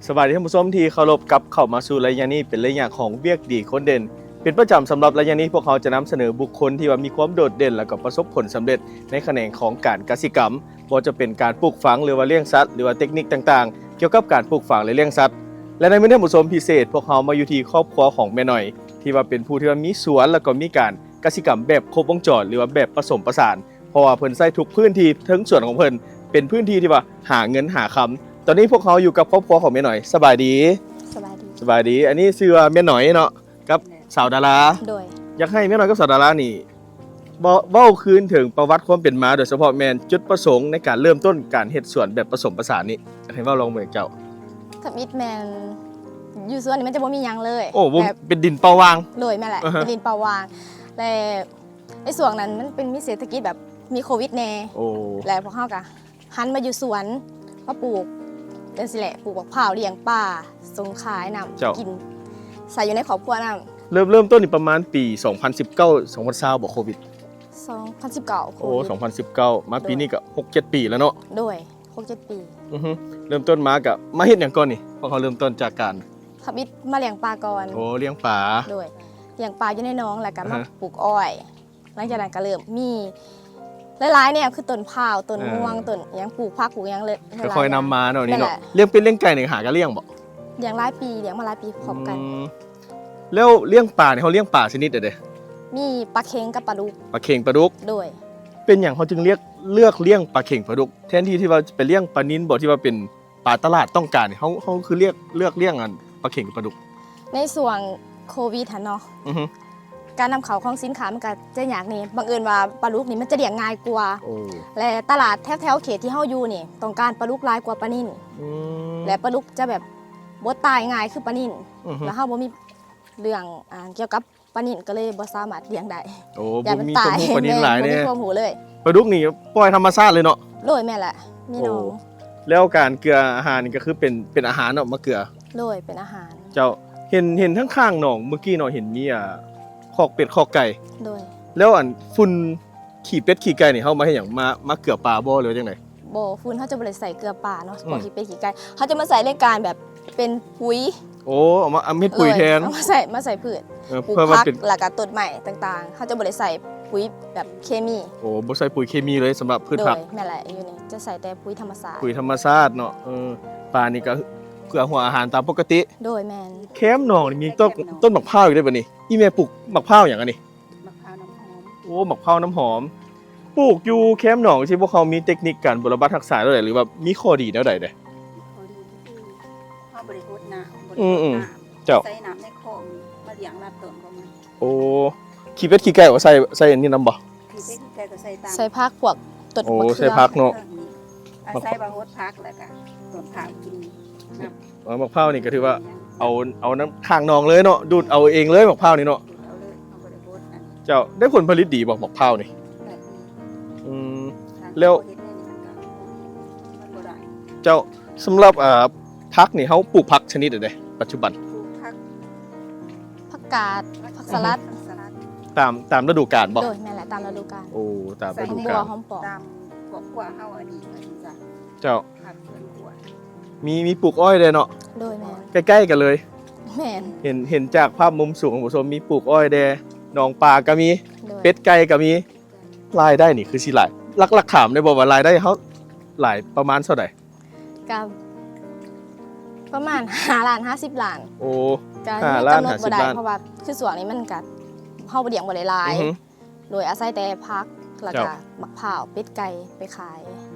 ສະບາຍດີທ່ານຜູ້ຊົມທີ່ເຄົາລົບ, ກັບເຂົ້າມາສູ່ໄລຍະນີ້ເປັນໄລຍະຂອງວຽກດີຄົນເດັ່ນ. ເປັນປະຈຳສຳລັບໄລຍະນີ້ ພວກເຮົາຈະນຳສະເໜີບຸກຄົນທີ່ວ່າມີຄວາມໂດດເດັ່ນ ແລະກໍປະສົບຜົນສຳເລັດໃນຂະແໜງຂອງການກະສິກຳ, ບໍ່ວ່າຈະເປັນການປູກຝັງ ຫຼືວ່າລ້ຽງສັດ ຫຼືວ່າເຕັກນິກຕ່າງໆ ກ່ຽວກັບການປູກຝັງ ແລະລ້ຽງສັດ. ແລະໃນມື້ນີ້ທ່ານຜູ້ຊົມ, ພິເສດພວກເຮົາມາຢູ່ທີ່ຄອບຄົວຂອງແມ່ໜ້ອຍ ທີ່ວ່າເປັນຜູ້ທີ່ວ່າມີສວນ ແລະກໍມີການກະສິກຳແບບຄົບວົງຈອນ ຫຼືວ່າແບບປະສົມປະສານ. ເພາະວ່າເພິ່ນໃຊ້ທຸກພື້ນທີ່ເທິງສວນຂອງເພິ່ນ ເປັນພື້ນທີ່ທີ່ວ່າຫາເງິນຫາຄຳ. ຕອນນີ້ພວກເຮົາຢູ່ກັບຄອບຄົວຂອງແມ່ໜ້ອຍ. ສະບາຍດີ. ສະບາຍດີ. ສະບາຍດີ. ອັນນີ້ຊື່ວ່າແມ່ໜ້ອຍເນາະ ກັບສາວດາລາ. ໂດຍ. ຢາກໃຫ້ແມ່ໜ້ອຍກັບສາວດາລານີ້ເວົ້າ ເວົ້າຄືນເຖິງປະຫວັດຄວາມເປັນມາ ໂດຍສະເພາະແມ່ນຈຸດປະສົງໃນການເລີ່ມຕົ້ນການເຮັດສວນແບບປະສົມປະສານນີ້. ຢາກໃຫ້ເວົ້າລອງເບິ່ງເຈົ້າ. ທຳອິດແມ່ນຢູ່ສວນນີ້ມັນຈະບໍ່ມີຫຍັງເລີຍ. ໂອ້ ບໍ່ ແບບ ເປັນດິນເປົ່າຫວ່າງ. ໂດຍ ແມ່ນແຫຼະ. ອືຮຶ. ເປັນດິນເປົ່າຫວ່າງ ແລະ ໃນຊ່ວງນັ້ນມັນເປັນມີເສດຖະກິດແບບມີໂຄວິດແດ່. ໂອ້ ແລະພວກເຮົາກະຫັນມາຢູ່ສວນ ມາປູກຈັ່ງຊີ້ແຫຼະ, ປູກບັກພ້າວ, ລ້ຽງປາ, ສົ່ງຂາຍນຳ. ເຈົ້າ. ກິນ ໃຊ້ຢູ່ໃນຄອບຄົວນຳ. ເລີ່ມ ເລີ່ມຕົ້ນນີ້ປະມານປີສອງພັນສິບເກົ້າ ສອງພັນຊາວບໍ່ ໂຄວິດ? ສອງພັນສິບເກົ້າ. ໂອ້ ໂຄວິດ ສອງພັນສິບເກົ້າ ມາປີນີ້ກະ ໂດຍ ຫົກເຈັດປີແລ້ວເນາະ. ໂດຍ ຫົກເຈັດປີ. ອືຮຶ. ເລີ່ມຕົ້ນມາກະມາເຮັດຫຍັງກ່ອນນີ້? ພວກເຮົາເລີ່ມຕົ້ນຈາກການ ທຳອິດມາລ້ຽງປາກ່ອນ. ໂອ້ ລ້ຽງປາ. ໂດຍ. ລ້ຽງປາຢູ່ໃນໜອງ ແລ້ວກະມາ ອາຮະ ປູກອ້ອຍ. ຫຼັງຈາກນັ້ນກະເລີ່ມມີຫຼາຍໆແນວ ຄືຕົ້ນພ້າວ, ຕົ້ນ ເອີ ມ່ວງ, ຕົ້ນຫຍັງ, ປູກຜັກ ປູກຫຍັງເລີຍ. ຄ່ອຍໆນຳມາເນາະ. ແມ່ນແຫຼະ. ນີ້ເນາະ. ລ້ຽງເປັດລ້ຽງໄກ່ນີ້ຫາກະລ້ຽງບໍ່? ລ້ຽງຫຼາຍປີ, ລ້ຽງມາຫຼາຍປີພ້ອມກັນ. ອືມ. ແລ້ວລ້ຽງປານີ້ ເຮົາລ້ຽງປາຊະນິດໃດເດ? ມີປາເຂັງກັບປາດຸກ. ປາເຂັງ ປາດຸກ. ໂດຍ. ເປັນຫຍັງເຮົາຈຶ່ງເລືອກ ເລືອກລ້ຽງປາເຂັງ ປາດຸກ ແທນທີ່ ທີ່ວ່າຈະໄປລ້ຽງປານິນບໍ່ ທີ່ວ່າເປັນ ປາຕະຫຼາດຕ້ອງການນີ້ ເຮົາ ເຮົາຄືເລືອກ ເລືອກລ້ຽງອັນປາເຂັງກັບປາດຸກ? ໃນຊ່ວງໂຄວິດຫັ້ນເນາະ. ອືຮຶ. ການນຳເຂົ້າຂອງສິນຄ້າມັນກະຈະຍາກແດ່. ບັງເອີນວ່າປາດຸກນີ້ມັນຈະລ້ຽງງ່າຍກວ່າ. ໂອ້. ແລະຕະຫຼາດແຖວໆເຂດທີ່ເຮົາຢູ່ນີ້ ຕ້ອງການປາດຸກຫຼາຍກວ່າປານິນ. ອືມ. ແລະປາດຸກຈະແບບບໍ່ຕາຍງ່າຍຄືປານິນ. ອືຮຶ. ແລະເຮົາບໍ່ມີເລື່ອງ ອ່າ ກ່ຽວກັບ ປານິນກະເລີຍບໍ່ສາມາດລ້ຽງໄດ້. ໂອ້ ຢ້ານມັນຕາຍ. ບໍ່ມີຄວາມຮູ້ປານິນຫຼາຍແດ່. ແມ່ນ ບໍ່ມີຄວາມຮູ້ເລີຍ. ປາດຸກນີ້ປ່ອຍທຳມະຊາດເລີຍເນາະ? ໂດຍ ແມ່ນແຫຼະ ມີໜອງ. ໂອ້ ແລ້ວການເກືອອາຫານນີ້ກະຄືເປັນ ເປັນອາຫານເນາະ ມາເກືອ. ໂດຍ ເປັນອາຫານ. ເຈົ້າ. ເຫັນ ເຫັນທາງຂ້າງໜອງມື້ກີ້ເນາະ ເຫັນມີ ອ່າ ຄອກເປັດຄອກໄກ່. ໂດຍ. ແລ້ວອັນຝຸ່ນ ຂີ້ເປັດຂີ້ໄກ່ນີ້ ເຮົາມາເຮັດຫຍັງ? ມາ ມາເກືອປາບໍ່ ຫຼືວ່າຈັ່ງໃດ? ບໍ່ ຝຸ່ນເຮົາຈະບໍ່ໄດ້ໃສ່ເກືອປາເນາະ. ອືມ. ພວກຂີ້ເປັດຂີ້ໄກ່ ເຮົາຈະມາໃສ່ໃນການແບບເປັນປຸ໋ຍ. ໂອ້ ເອົາມາ ເອົາເຮັດປຸ໋ຍແທນ. ໂດຍ ເອົາມາໃສ່ ມາໃສ່ພືດ. ເອີ ປູກຜັກ ແລ້ວກະຕົ້ນໄມ້ຕ່າງໆ ເຮົາຈະບໍ່ໄດ້ໃສ່ປຸ໋ຍແບບເຄມີ. ໂອ້ ບໍ່ໃສ່ປຸ໋ຍເຄມີເລີຍສຳລັບພືດຜັກ. ໂດຍ ແມ່ນແຫຼະ ຢູ່ນີ້ຈະໃສ່ແຕ່ປຸ໋ຍທຳມະຊາດ. ປຸ໋ຍທຳມະຊາດເນາະ. ເອີ ປານີ້ກະເກືອຫົວອາຫານຕາມປົກກະຕິ. ໂດຍ ແມ່ນ. ແຄມໜອງນີ້ມີຕົ້ນ ແຄມໜອງ ຕົ້ນໝາກພ້າວອີກເດ້ບາດນີ້. ອີ່ແມ່ປູກໝາກພ້າວຫຍັງອັນນີ້? ໝາກພ້າວນ້ຳຫອມ. ໂອ້ ໝາກພ້າວນ້ຳຫອມ. ປູກຢູ່ແຄມໜອງຊີ້ ພວກເຮົາມີເຕັກນິກການບົວລະບັດຮັກສາແນວໃດ ຫຼືວ່າມີຂໍ້ດີແນວໃດເດ? ຂໍ້ດີຄືເຮົາບໍ່ໄດ້ຫົດນ້ຳ ບໍ່ໄດ້ຫົດນ້ຳ. ອືມໆ ເຈົ້າ. ໃສ່ນ້ຳໃນຄອງມາລ້ຽງລາດຕົ້ນຂອງມັນ. ໂອ້ ຂີ້ເປັດຂີ້ໄກ່ກໍໃສ່ ໃສ່ອັນນີ້ນຳບໍ່? ຂີ້ເປັດຂີ້ໄກ່ກໍໃສ່ຕາມ ໃສ່ຜັກພວກຕົ້ນ ໂອ້ ມະເຂືອ ໃສ່ຜັກເນາະ. ອາໄສວ່າຫົດຜັກແລ້ວກະຕົ້ນຜັກກິນນຳ. ເອີ ໝາກພ້າວນີ້ກະຖືວ່າເອົາ ເອົານຳຂ້າງໜອງເລີຍເນາະ ດູດເອົາເອງເລີຍໝາກພ້າວນີ້ເນາະ. ດູດເອົາເລີຍ ເຮົາບໍ່ໄດ້ຫົດອັນ. ເຈົ້າ ໄດ້ຜົນຜະລິດດີບໍ່ໝາກພ້າວນີ້? ໄດ້. ອືມ. ແລ້ວ ເຮັດແນວນີ້ມັນກະ ມັນບໍ່ໄດ້. ເຈົ້າ ສຳລັບ ອ່າ ຜັກນີ້ເຮົາປູກຜັກຊະນິດໃດໃດປັດຈຸບັນ? ປູກຜັກ ຜັກກາດ ຜັກສະຫຼັດ. ຜັກສະຫຼັດ ຕາມ ຕາມລະດູການບໍ່? ໂດຍ ແມ່ນແຫຼະ ຕາມລະດູການ. ໂອ້ ຕາມລະດູການ. ໃສ່ໃນບົວຫອມປ້ອມ ຕາມຄອບຄົວເຮົາອັນນີ້ວ່າຊັ້ນຊະ. ເຈົ້າ. ຜັກສວນຄົວ. ມີ ມີປູກອ້ອຍແດ່ເນາະ? ໂດຍ ແມ່ນ. ໃກ້ໆກັນເລີຍ. ແມ່ນ. ເຫັນ ເຫັນຈາກພາບມຸມສູງ ທ່ານຜູ້ຊົມ ມີປູກອ້ອຍແດ່ ໜອງປາກະມີ. ໂດຍ. ເປັດໄກ່ກະມີ. ລາຍໄດ້ນີ້ຄືຊິຫຼາຍ ຫຼັກ ຫຼັກຖາມໄດ້ບໍ່ວ່າລາຍໄດ້ເຮົາຫຼາຍປະມານເທົ່າໃດ? ກະປະມານຫ້າລ້ານ ຫ້າສິບລ້ານ. ໂອ້ ກະ ຫ້າລ້ານ ຫ້າສິບລ້ານ ເພາະວ່າຄືຊ່ວງນີ້ມັນກະ ເຮົາບໍ່ລ້ຽງບໍ່ໄດ້ຫຼາຍ. ອືຮຶ. ໂດຍອາໄສແຕ່ຜັກ ແລ້ວກະ ເຈົ້າ ໝາກພ້າວ ເປັດໄກ່ໄປຂາຍ.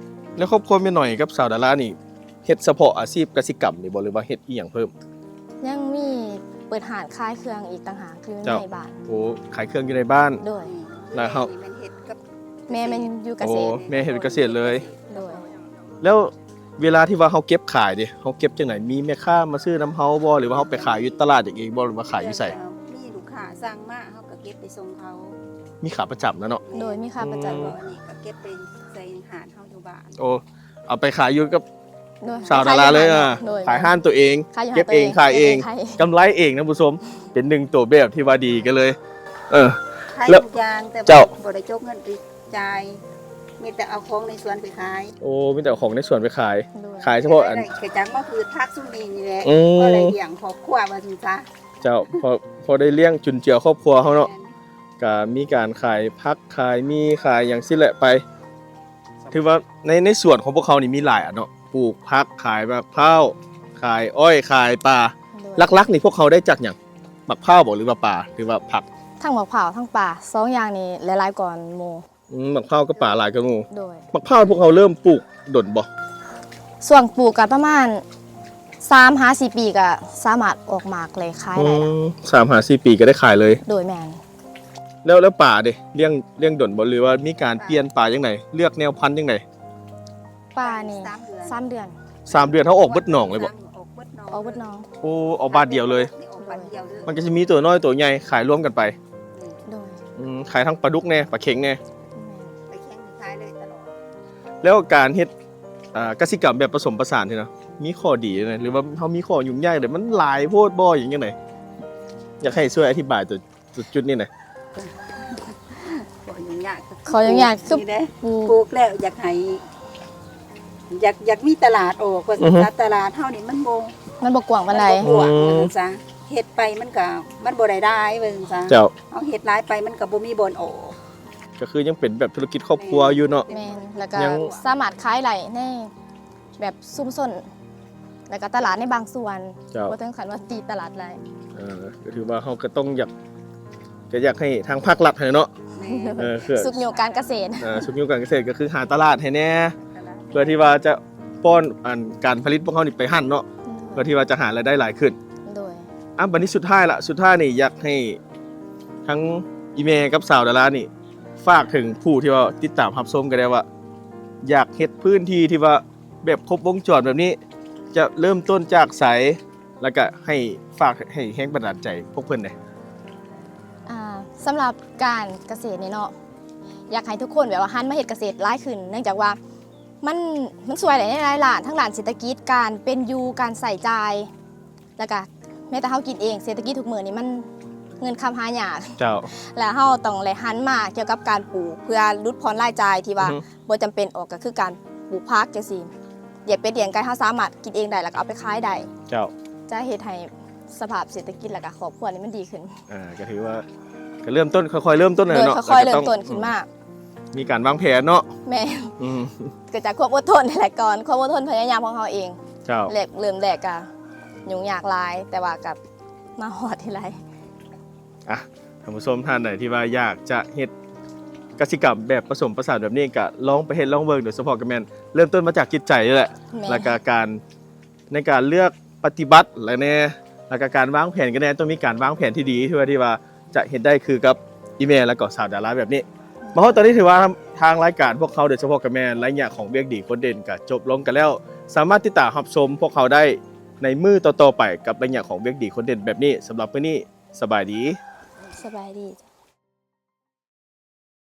ແລ້ວຄອບຄົວແມ່ໜ້ອຍກັບສາວດາລານີ້ ເຮັດສະເພາະອາຊີບກະສິກຳນີ້ບໍ່ ຫຼືວ່າເຮັດອີ່ຫຍັງເພີ່ມ? ຍັງມີເປີດຮ້ານຂາຍເຄື່ອງອີກຕ່າງຫາກຢູ່ ເຈົ້າ ໃນບ້ານ. ໂອ້ ຂາຍເຄື່ອງຢູ່ໃນບ້ານ. ໂດຍ. ແລ້ວເຮົາ ແມ່ແມ່ນເຮັດກັບ ແມ່ແມ່ນຢູ່ກະເສດ. ໂອ້ ແມ່ເຮັດກະເສດເລີຍ. ໂດຍ. ແລ້ວເວລາທີ່ວ່າເຮົາເກັບຂາຍເດ ເຮົາເກັບຈັ່ງໃດ? ມີແມ່ຄ້າມາຊື້ນຳເຮົາບໍ່ ຫຼືວ່າເຮົາໄປຂາຍຢູ່ຕະຫຼາດເອງບໍ່ ຫຼືວ່າຂາຍຢູ່ໃສ? ມີລູກຄ້າສັ່ງມາ ເຮົາກະເກັບໄປສົ່ງເຂົາ. ມີຂາປະຈຳນະເນາະ? ໂດຍ ມີຂາປະຈຳ. ອືມ. ອັນນີ້ກະເກັບໄປໃສ່ຮ້ານເຮົາຢູ່ບ້ານ. ໂອ້ ເອົາໄປຂາຍຢູ່ກັບ ໂດຍ ສາວດາລາເລີຍ. ຂາຍຢູ່ຮ້ານເຮົາ. ໂດຍ. ຂາຍຮ້ານໂຕເອງ ຂາຍຢູ່ຮ້ານໂຕເອງ ເກັບເອງຂາຍເອງ ເກັບເອງຂາຍເອງ ກຳໄລເອງນະຜູ້ຊົມ. ເປັນໜຶ່ງໂຕແບບທີ່ວ່າດີກັນເລີຍ. ເອີ ຂາຍ ແລ້ວ ທຸກຢ່າງ ແຕ່ ເຈົ້າ ບໍ່ໄດ້ຈົກເງິນໄປຈ່າຍ ມີແຕ່ເອົາຂອງໃນສວນໄປຂາຍ. ໂອ້ ມີແຕ່ເອົາຂອງໃນສວນໄປຂາຍ. ໂດຍ. ຂາຍສະເພາະອັນ ໄດ້ຈາກມະພືດຜັກຊຸມນີ້ນີ້ແຫຼະ. ອືມ. ພໍໄດ້ລ້ຽງຄອບຄົວວ່າຊັ້ນຊະ. ເຈົ້າ. ພໍ ພໍໄດ້ລ້ຽງຈຸນເຈືອຄອບຄົວເຮົາເນາະ. ແມ່ນ. ກະມີການຂາຍຜັກ ຂາຍໝີ່ ຂາຍຫຍັງຊີ້ແຫຼະໄປ. ຖືວ່າໃນ ໃນສວນຂອງພວກເຮົານີ້ມີຫຼາຍອັນເນາະ. ປູກຜັກ ຂາຍໝາກພ້າວ ຂາຍອ້ອຍ ຂາຍປາ. ໂດຍ. ຫຼັກໆນີ້ພວກເຮົາໄດ້ຈາກຫຍັງ? ໝາກພ້າວບໍ ຫຼືວ່າປາ ຫຼືວ່າຜັກ? ທັງໝາກພ້າວທັງປາ ສອງຢ່າງນີ້ຫຼາຍໆກວ່າໝູ່. ອືມ ໝາກພ້າວກັບປາຫຼາຍກວ່າໝູ່. ໂດຍ. ໝາກພ້າວພວກເຮົາເລີ່ມປູກດົນບໍ່? ຊ່ວງປູກກໍປະມານສາມຫາສີ່ປີກໍສາມາດອອກໝາກ ແລະ ຂາຍໄດ້ແລ້ວ. ອືມ ສາມຫາສີ່ປີກໍໄດ້ຂາຍເລີຍ. ໂດຍ ແມ່ນ. ແລ້ວ ແລ້ວປາເດ ລ້ຽງ ລ້ຽງດົນບໍ່ ຫຼືວ່າມີການປ່ຽນປາຈັ່ງໃດ ເລືອກແນວພັນຈັ່ງໃດ? ປານີ້ສາມເດືອນ ສາມເດືອນ ສາມເດືອນເຮົາອອກເບິດໜອງເລີຍບໍ່? ອອກເບິດໜອງ ອອກເບິດໜອງ. ໂອ້ ເອົາບາດດຽວເລີຍ. ອອກບາດດຽວເລີຍ. ມັນກໍຊິມີຕົວນ້ອຍຕົວໃຫຍ່ຂາຍລວມກັນໄປ. ໂດຍ. ອືມ ຂາຍທັງປາດຸກແດ່ ປາເຄັງແດ່. ແມ່ນ. ປາເຄັງຂາຍເລີຍຕະຫຼອດ. ແລ້ວການເຮັດ ອ່າ ກະສິກຳແບບປະສົມປະສານນີ້ນະ ມີຂໍ້ດີຈັ່ງໃດ ຫຼືວ່າເຮົາມີຂໍ້ຫຍຸ້ງຍາກໃດ ມັນຫຼາຍໂພດບໍ່ ຫຍັງຈັ່ງໃດ? ຢາກໃຫ້ຊ່ວຍອະທິບາຍຕົວ ຈຸດນີ້ນະ. ຂໍຫຍຸ້ງຍາກ ຂໍຫຍຸ້ງຍາກຄື ນີ້ເດ້ ປູກ ປູກແລ້ວຢາກໃຫ້ ຢາກ ຢາກມີຕະຫຼາດອອກ ວ່າຊັ້ນຊະ. ອືຮຶ. ຕະຫຼາດເຮົານີ້ມັນບໍ່ ມັນບໍ່ກວ້າງປານໃດ. ມັນບໍ່ກວ້າງ ອືມ ວ່າຊັ້ນຊະ. ເຮັດໄປມັນກໍ ມັນບໍ່ໄດ້ຫຼາຍ ວ່າຊັ້ນຊະ. ເຈົ້າ. ເຮົາເຮັດຫຼາຍໄປມັນກໍບໍ່ມີບ່ອນອອກ. ກໍຄືຍັງເປັນແບບທຸລະກິດຄອບຄົວຢູ່ເນາະ. ແມ່ນ. ແລ້ວກໍຍັງສາມາດຂາຍໄດ້ໃນ ແບບຊຸມຊົນ ແລ້ວກໍຕະຫຼາດໃນບາງສ່ວນ. ເຈົ້າ. ບໍ່ເຖິງຂັ້ນວ່າຕີຕະຫຼາດໄດ້. ເອີ ກໍຖືວ່າເຮົາກໍຕ້ອງຢາກ ກໍຢາກໃຫ້ທາງພາກລັດຫັ້ນແຫຼະເນາະ. ແມ່ນ. ເອີ ຊຸກຍູ້ການກະເສດ. ເອີ ຊຸກຍູ້ການກະເສດ ກໍຄືຫາຕະຫຼາດໃຫ້ແດ່ ຕະຫຼາດ ເພື່ອທີ່ວ່າຈະປ້ອນອັນການຜະລິດພວກເຮົານີ້ໄປຫັ້ນເນາະ. ອືມ. ເພື່ອທີ່ວ່າຈະຫາລາຍໄດ້ຫຼາຍຂຶ້ນ. ໂດຍ. ອ່ະ ບັດນີ້ສຸດທ້າຍລະ ສຸດທ້າຍນີ້ຢາກໃຫ້ທັງອີ່ແມ່ກັບສາວດາລານີ້ ຝາກເຖິງຜູ້ທີ່ວ່າຕິດຕາມຮັບຊົມກໍໄດ້ວ່າ ຢາກເຮັດພື້ນທີ່ທີ່ວ່າ ແບບຄົບວົງຈອນແບບນີ້ ຈະເລີ່ມຕົ້ນຈາກໃສ ແລ້ວກະໃຫ້ ຝາກໃຫ້ແຮງບັນດານໃຈພວກເພິ່ນແດ່. ອ່າ ສຳລັບການກະເສດນີ້ເນາະ ຢາກໃຫ້ທຸກຄົນແບບວ່າຫັນມາເຮັດກະເສດຫຼາຍຂຶ້ນ ເນື່ອງຈາກວ່າມັນ ມັນຊ່ວຍໄດ້ໃນຫຼາຍດ້ານ ທັງດ້ານເສດຖະກິດ ການເປັນຢູ່ ການໃຊ້ຈ່າຍ ແລ້ວກະແມ້ແຕ່ເຮົາກິນເອງ ເສດຖະກິດທຸກມື້ນີ້ມັນເງິນຄຳຫາຍາກ. ເຈົ້າ. ແລ້ວເຮົາຕ້ອງໄດ້ຫັນມາກ່ຽວກັບການປູກ ເພື່ອຫຼຸດຜ່ອນລາຍຈ່າຍທີ່ວ່າ ອືຮຶ ບໍ່ຈຳເປັນອອກ ກໍຄືການປູກຜັກຈັ່ງຊີ້ ລ້ຽງເປັດລ້ຽງໄກ່ ເຮົາສາມາດກິນເອງໄດ້ ແລ້ວກໍເອົາໄປຂາຍໄດ້. ເຈົ້າ. ຈະເຮັດໃຫ້ສະພາບເສດຖະກິດ ແລ້ວກໍຄອບຄົວນີ້ມັນດີຂຶ້ນ. ອ່າ ກໍຖືວ່າ ກໍເລີ່ມຕົ້ນ ຄ່ອຍໆເລີ່ມຕົ້ນແຫຼະເນາະ. ໂດຍ ຄ່ອຍໆເລີ່ມຕົ້ນຂຶ້ນມາ. ອືມ ມີການວາງແຜນເນາະ. ແມ່ນ. ອືມ ເກີດຈາກຄວາມອົດທົນນີ້ແຫຼະກ່ອນ ຄວາມອົດທົນພະຍາຍາມຂອງເຮົາເອງ. ເຈົ້າ. ແລກ ເລີ່ມແລກກໍຫຍຸ້ງຍາກຫຼາຍ ແຕ່ວ່າກໍມາຮອດທີ່ໄລ. ອ່ະ ທ່ານຜູ້ຊົມທ່ານໃດທີ່ວ່າຢາກຈະເຮັດກະສິກຳແບບປະສົມປະສານແບບນີ້ ກະລອງໄປເຮັດລອງເບິ່ງ. ໂດຍສະເພາະກໍແມ່ນເລີ່ມຕົ້ນມາຈາກຈິດໃຈນີ້ແຫຼະ. ແມ່ນ. ແລ້ວກະການ ໃນການເລືອກປະຕິບັດແຫຼະແດ່ ແລ້ວກະການວາງແຜນກໍແດ່ ຕ້ອງມີການວາງແຜນທີ່ດີ ເພື່ອທີ່ວ່າຈະເຮັດໄດ້ຄືກັບອີ່ແມ່ ແລ້ວກໍສາວດາລາແບບນີ້. ມາຮອດຕອນນີ້ຖືວ່າທາງລາຍການພວກເຮົາ ໂດຍສະເພາະກໍແມ່ນໄລຍະຂອງວຽກດີຄົນເດັ່ນ ກໍຈົບລົງກັນແລ້ວ. ສາມາດຕິດຕາມຮັບຊົມພວກເຮົາໄດ້ໃນມື້ຕໍ່ໆໄປ ກັບໄລຍະຂອງວຽກດີຄົນເດັ່ນແບບນີ້. ສຳລັບມື້ນີ້ ສະບາຍດີ. ສະບາຍດີ.